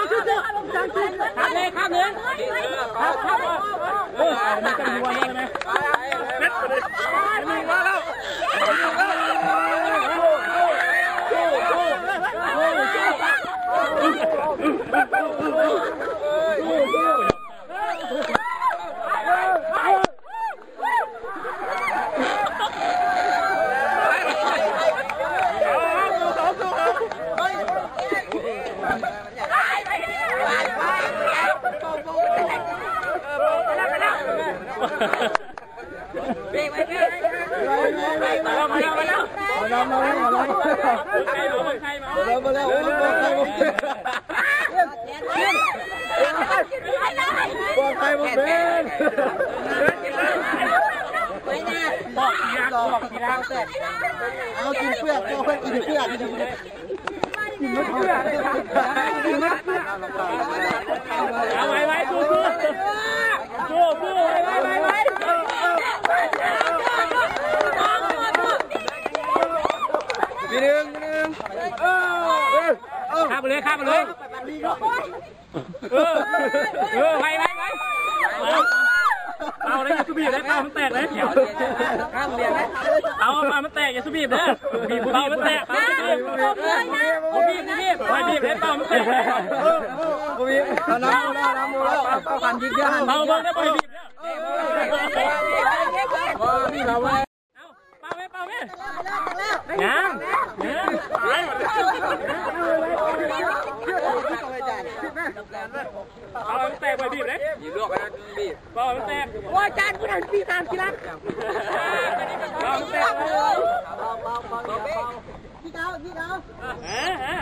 າມຈຸດ ຂ້າມເລີຍ ຂ້າມເລີຍ ຂ້າມ ຂ້າມ ຂ້າມ ເອີ ມັນຈະມີວັນແລ້ວນະ ເປັດ ມັນມີວັນແລ້ວ ເອົາກິນເປືອກ ເອົາກິນເປືອກ ເອົາໄວໆ ສູ້ໆ ສູ້ໆ ໄວໆ ໄວໆ ໄວໆ ມີໜຶ່ງ ມີໜຶ່ງ ເອີ ເອີ ຂ້າມໄປເລີຍ ຂ້າມໄປເລີຍ ເອີ ເອີ ໄວໆ ໄວໆ ເປົ່າໄດ້ ຢ່າສູ່ບີບເດ້ ເປົ່າມັນແຕກເດ້ ເອົາ ເປົ່າມັນແຕກ ຢ່າສູ່ບີບເດີ ບີບ ເປົ່າມັນແຕກ ເປົ່າມັນແຕກ ບໍ່ບີບ ບໍ່ບີບ ບໍ່ບີບ ໃຫ້ບີບເດ້ ເປົ່າມັນແຕກ ບໍ່ບີບ ເອົານຳ ເອົານຳ ເອົານຳ ເອົາເບິ່ງເດີ ບໍ່ໃຫ້ບີບເດີ ເອົາ ເປົ່າແມ່ ເປົ່າແມ່ ຍັງ ຍັງ ເອົາໃຫ້ມັນແຕກ ບໍ່ໃຫ້ບີບເດ້ ບີບລວກ ໃຫ້ມັນບີບ ເປົ່າໃຫ້ມັນແຕກ ໂອ້ຍ ອາຈານ ຜູ້ນັ້ນບີບຕາມທີ່ຫຼັງ ເປົ່າໃຫ້ມັນແຕກ ຍິງເອົາ ຍິງເອົາ ເອີ ເອີ.